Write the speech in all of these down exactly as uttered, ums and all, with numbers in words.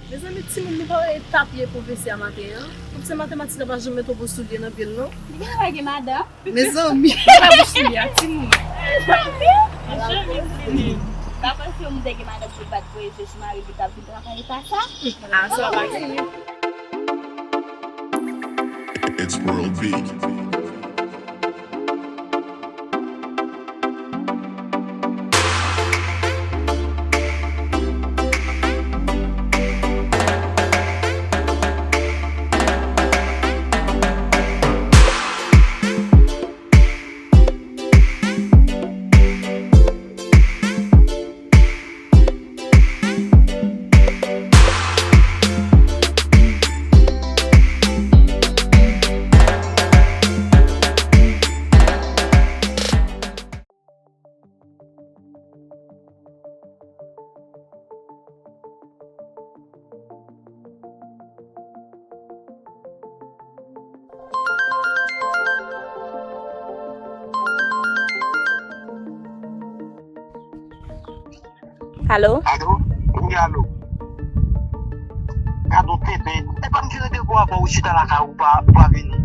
Mezanmi, timoun, nou pa wè eta pye pwofesè a maten an? Pwofesè matematik la pa janm mete yon bon soulye nan pye l, non. Li genlè pa gen madanm. Mezanmi. Li pa bouch soulye a, timoun. Mezanmi, timoun. Pa panse yon moun te gen madanm pou l pa t voye je sou mari li k ap vin travay eta sa. A, sa pa genyen. It's World Beat. Alo? Alo? Wi, alo. Gad on tenten. Epa m te randevou avè w, ou chita lakay ou, ou pa, ou pa vini.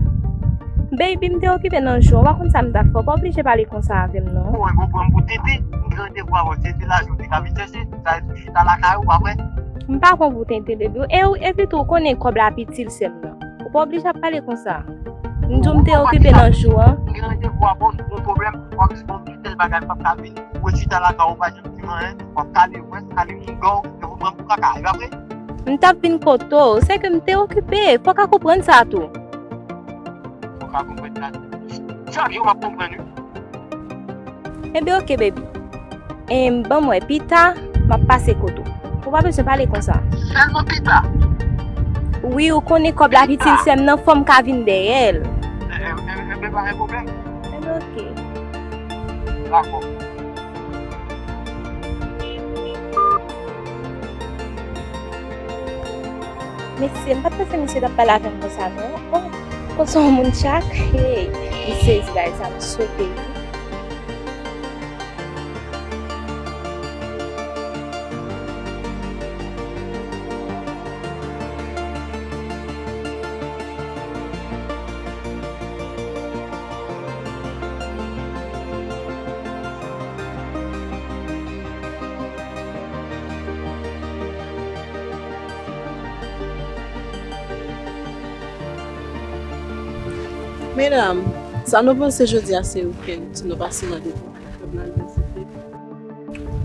Baby, m te okipe nan jou an, ou pa konn sa m t ap fè, ou pa oblije pale konsa avè m, non. Ou wè, ou pran m pou tenten. M te randevou avè w, tenten lajounen, ka vin chèche. Sa vle di ou chita lakay ou, pa vre? M pa pran pou tenten, baby. E, epi tou, ou konnen kòb la ap itil sè m nan. Ou pa oblije ap pale konsa. M di w m te okipe nan jou an. M gen randevou avè w, si w gen yon pwoblèm, w ap jis ban m yon sèl bagay, m p ap ka vini. Ou chita lakay ou, pa janm di m anyen, w ap kale mwen, kale moun gòw, epi w pran m pou kaka, e pa vre? M t ap vin kote w, se ke m te okipe, fò w ka konprann sa tou. Fò w ka konprann sa tou. Chak jou m ap konprann, wi. Enben, oke, baby. Em, ban m wè, pita, m ap pase kote w. Ou pa bezwen pale konsa. Sèlman pita? Wi, ou konnen kòb la ap itil sè m nan, fò m ka vin dèyè l. Enben, pa gen pwoblèm. Enben, oke. Dakò. Mesye, m pa t panse misye t ap pale avè m konsa, non. Oh, konsa yon moun tchak. Hey, m sezi, bagay sa m sote wi. Medam, sa nou panse jodi a se wikenn, si nou pase nan depo?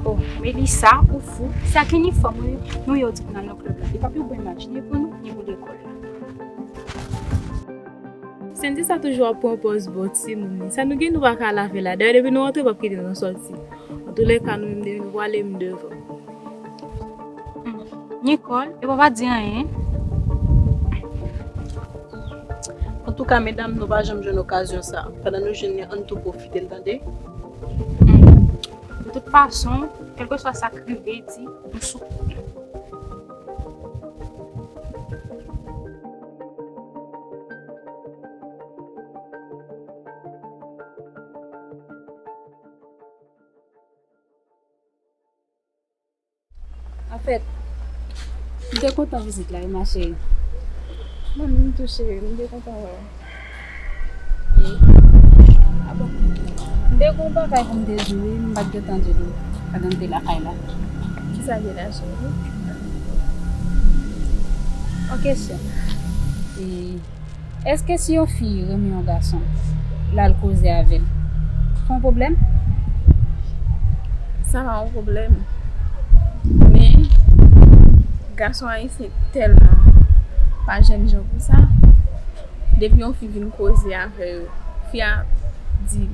Oh, Melissa, ou fou. Se ak inifòm nou, nou ye w di pou n al nan klèb la. Li p ap yon bon imaj, ni pou nou, ni pou lekòl la. Sandy sa toujou ap pran pòz bon timoun li. Sa nou gen nou pa ka lave la. Dayè, depi nou rantre, p ap kite nou sòti. Antoulèka, nou menm, depi nou prale, m devan. Hmm. Nicole, epi w pa di anyen. Antouka, medam, nou pa janm jwenn okazyon sa. Pandan nou jwenn li, ann tou pwofite l, tande? Hmm. De tout fason, kèlkeswa sa k rive, di, nou sou kout. Anfèt, m te kontan vizit la, wi, ma chérie. Mwen menm tou, cheri, m te kontan wè w. Wi. A bon? M te gen yon bagay pou m te di w, wi, m pa t gentan di w pandan m te lakay la. Kisa l ye la, cheri? Yon kesyon. E, Èske si yon fi renmen yon gason, l al koze avè l, se yon pwoblèm? Sa pa yon pwoblèm. Men, gason ayisyen tèlman pa jènjan pou sa. Depi yon fi vin koze avè yo, fi a di,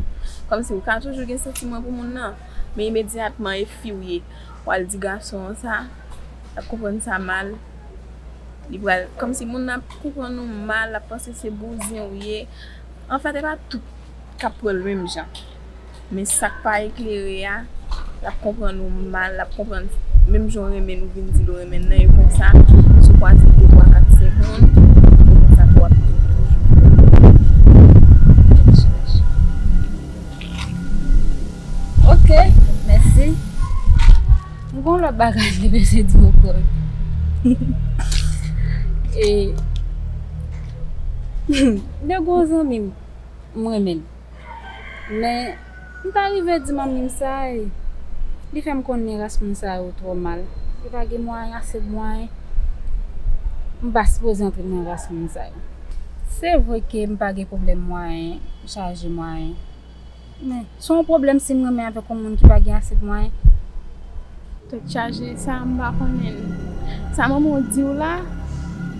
kòmsi ou ka toujou gen santiman pou moun nan, men imedyatman e fi w ye, w al di gason an sa, l ap konprann sa mal. Li pral, kòmsi moun nan ap konprann ou mal, l ap panse se bouzen ou ye. Anfèt, e pa tout k ap pran l menm jan. Men sa k pa eklere a, l ap konprann ou mal, l ap konprann menm jan w renmen l, ou vin di l ou renmen l nan, e konsa, si w kwaze de, twa, kat, senk moun, e konsa tou w ap toujou. Ok, mèsi. M gon lòt bagay m te bezwen di w ankò. E m te gen yon zanmi m, m renmen l. Men, m ta rive di manmi m sa, e li fè m konnen ras moun sa yo twò mal. Yo pa gen mwayen, ase mwayen. M pa sipoze antre nan ras moun sa yo. Se vre ke m pa gen pwoblèm mwayen, m chaje mwayen. Men, se yon pwoblèm si m renmen avèk yon moun ki pa gen ase mwayen. Tèt chaje, sa m pa konnen l. Sa manman w di w la,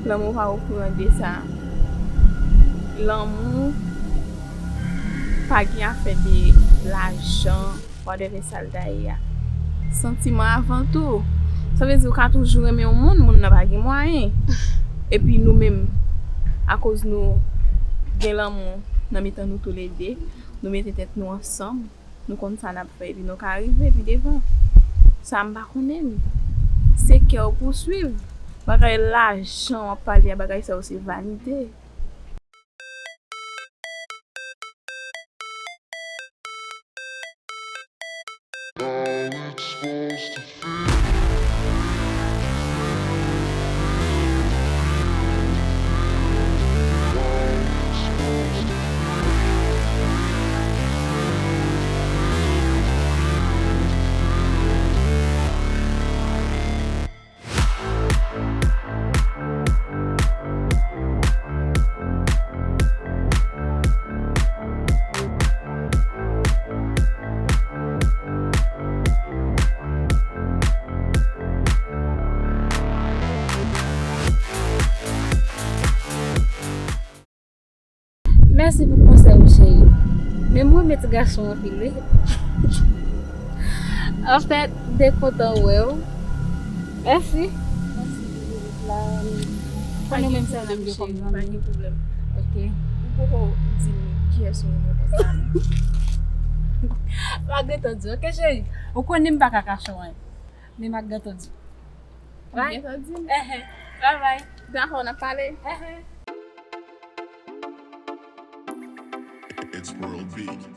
lanmou pa okouran de sa. Lanmou pa gen afè de lajan, whatever sa l ta ye a. Santiman avan tou. Sa vle di ou ka toujou renmen yon moun, moun nan pa gen mwayen. Epi nou menm, akoz nou gen lanmou nan mitan nou toulede, nou mete tèt nou ansanm, nou konn sa n ap fè, epi nou ka rive pi devan. Sa m pa konnen l. Se kè w pou w swiv. Bagay lajan w ap pale a, bagay sa yo se vanite. Mèsi pou konsèy ou, cheri. Men m renmen ti gason anpil, wi. Anfèt, m te kontan wè w. Mèsi. Mèsi pou vizit la. Konnen menm sa m gen kòm zanmi. Pa gen pwoblèm. Ok. Ou poko di m kiyès ou renmen konsa, non? M ap gentan di w, ok, cheri? Ou konnen m pa ka kache w anyen. Men m ap gentan di w. Ou gentan di m? Ehe. Bye bye. Dakò, n ap pale. Ehe. It's World Beat.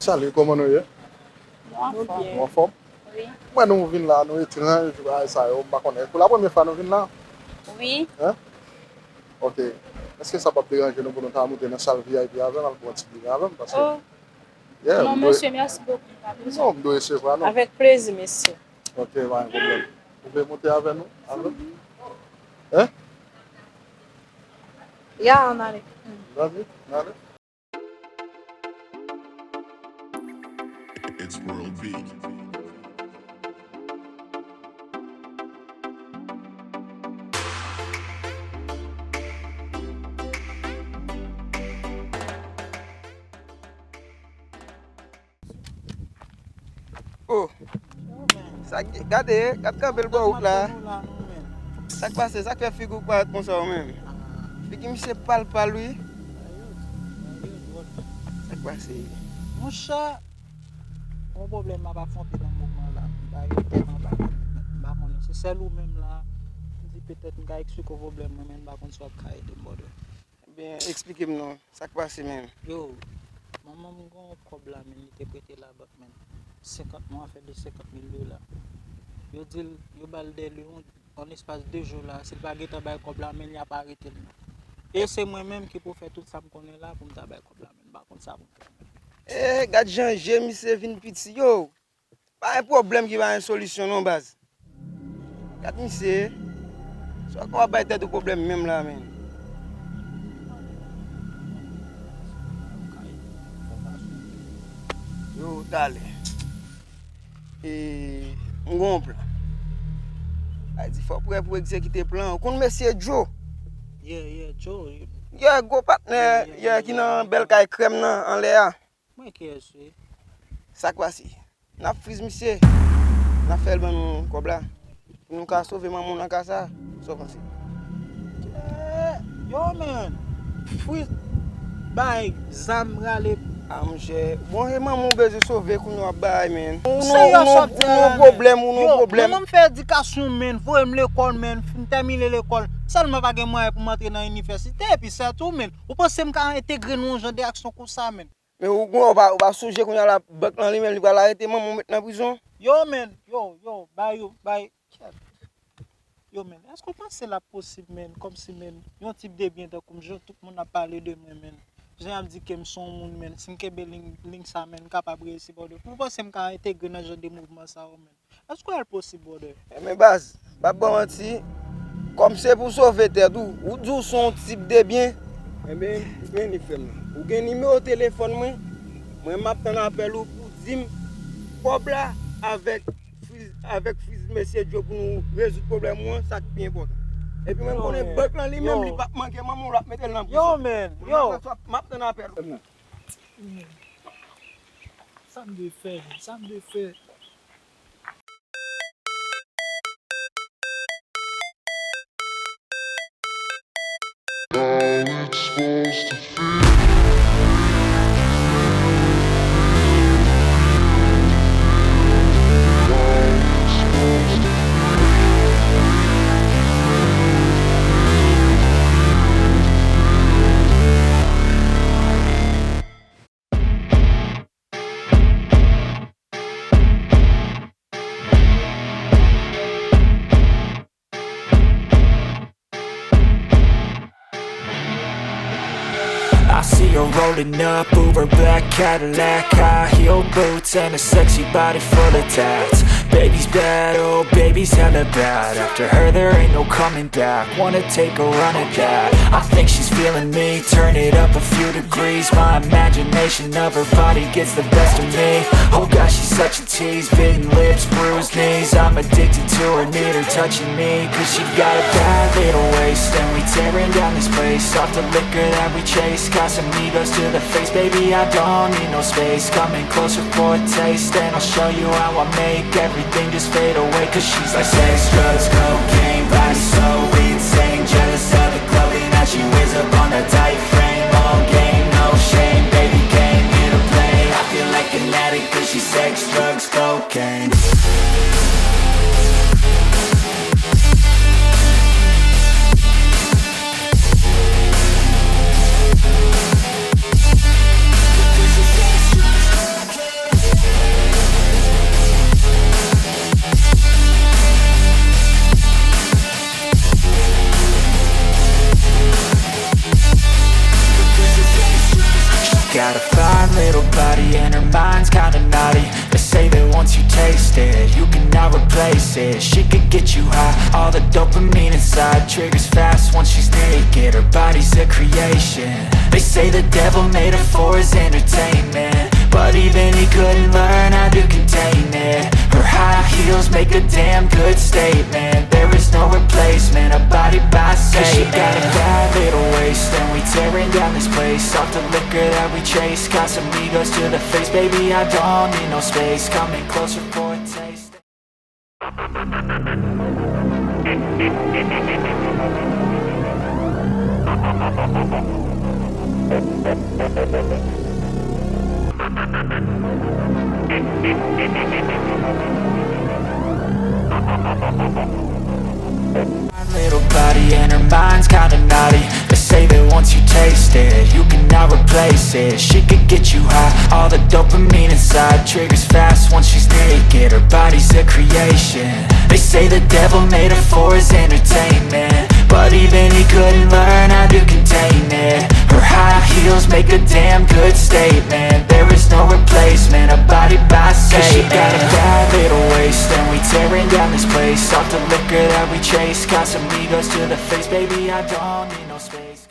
Salut, kòman nou ye? Nou anfòm. Nou anfòm? Wi. Mwen, nou vin la, nou etranj, bagay sa yo, m pa konnen. Pou la premye fwa nou vin la? Wi. Hein? Ok. Èske sa p ap deranje nou pou nou ta moute nan sal V I P avè m, al pran yon ti dine avè m? Paske, oh, yeah, non, mesye, mèsi bokou, pa bezwen. Non, m dwe resevwa nou. Avèk plezi, mesye. Ok, pa gen pwoblèm. Ou vle monte avè nou? Avè? Hein? Ya, ann ale. Ann ale? Ann ale? It's World Beat. Oh. Sa k-, gade, gad kanpe l bò wout la. Sa k pase, sa k fè figi w parèt konsa ou menm? Figi misye pal pal wi. Sa k pase? Monchè, yon pwoblèm m ap afwonte nan moman la. M pa gen tèt anba, m pa konnen. Se sèl ou menm la, m di petèt m ka eksplike w pwoblèm mwen, men m pa konn si w ap ka ede m, brother. Ebyen, eksplike m non, sa k pase menm? Yo, manman m gen yon kòb la, men li te prete labank, men. Senkant, mwen fè li senkant mil dola. Yo di l, yo ba l dèle yon, an espas de jou la, si l pa gentan bay kòb la, men li ap arete l, men. E se mwen menm ki pou fè tout sa m konnen la pou m ta bay kòb la, men m pa konn sa pou m fè, men. E, gad jan je misye vin piti, yo! Pa gen pwoblèm ki pa gen solisyon non, baz. Gad misye. Sa w ka bay tèt ou pwoblèm menm la, menn. Yo, talè. E, m gon plan. Sa di fò w prè pou egzekite plan an. Ou konn mesye Joe? Yeah, yeah, Joe. Yeah, gwo patnè, yeah, ki nan bèl kay krèm nan, anlè a. Mwen kiyès wi? Sa k pase? N ap friz misye. N ap fè l ban nou kòb la. Pou nou ka sove manman w nan ka sa. Sa w panse? Eh, yo, man. Friz, bay, zam, rale. Ah, monchè. Bon, e manman w bezwen sove kounye a w ap bay, man. Ou nan, ou nan, ou nan pwoblèm, ou nan pwoblèm. Manman m fè edikasyon, man. Voye m lekòl, man. Fin tèmine lekòl. Sèlman pa gen mwayen pou m antre nan inivèsite, epi sètou, man. Ou panse m ka entegre nan yon jan de aksyon konsa, man? Men ou, ou pa, ou pa sonje kounye a la, bank lan li menm, li pral arete manman w met nan prizon? Yo, man, yo, yo, bay yo, bay, kèt. Yo, man, èske w panse l ap posib, man, kòmsi, man, yon tip de byen tankou m, jan tout moun ap pale de mwen, man, jan y ap di ke m se yon moun, man, si m kenbe liy, liy sa, man, m kapab reyisi, brother. Ou panse m ka entegre nan jan de mouvman sa yo, man? Èske w wè l posib, brother? Enben, baz, m p ap ba w manti, kòm se pou sove tèt ou, ou di w se yon tip de byen. Enben, vini, frè m nan. Ou gen nimewo telefòn mwen, mwen m ap tann apèl ou pou di m kòb la avèk friz, avèk friz mesye Joe pou nou rezoud pwoblèm ou an, sa k pi enpòtan. Epi mwen m konnen bank lan li menm, li p ap manke manman w, l ap mete l nan prizon. Yo, man, yo. M ap tann apèl ou. Sa m dwe fè, sa m dwe fè. I see her rolling up, Uber black Cadillac, high heel boots, and a sexy body full of tats. Baby's bad, oh, baby's hella bad. After her, there ain't no coming back. Wanna take a run at that. I think she's feeling me. Turn it up a few degrees. My imagination of her body gets the best of me. Oh gosh, she's such a tease. Bitten lips, bruised knees. I'm addicted to her, need her touching me. 'Cause she got a bad little waist. And we tearing down this place. Off the liquor that we chase. Casamigos to the face. Baby, I don't need no space. Coming closer for a taste. And I'll show you how I make everything just fade away. 'Cause she's like sex, drugs, cocaine. Body so insane. Jealous of the clothing that she wears up on a tight frame. All game, no shame. Baby came here to play. I feel like an addict 'cause she's sex, drugs, cocaine. She's got a fine little body and her mind's kinda naughty. Say that once you taste it, you cannot replace it. She could get you high, all the dopamine inside triggers fast once she's naked. Her body's a creation. They say the devil made her for his entertainment, but even he couldn't learn how to contain it. Her high heels make a damn good statement. There is no replacement, a body by Satan. She got a bad little waist, and we tearing down this place. Off the liquor that we chase, Casamigos to the face, baby, I don't need no space. Coming closer for a taste. My little body and her mind's kinda naughty. They say that once you taste it, you cannot replace it. She could get you high, all the dopamine inside triggers fast once she's naked. Her body's a creation. They say the devil made her for his entertainment, but even he couldn't learn how to contain it. Her high heels make a damn good statement. There is no replacement, a body by Satan. She got a bad little waist, and we tearing down this place. Off the liquor that we chase, Casamigos to the face, baby, I don't need no space.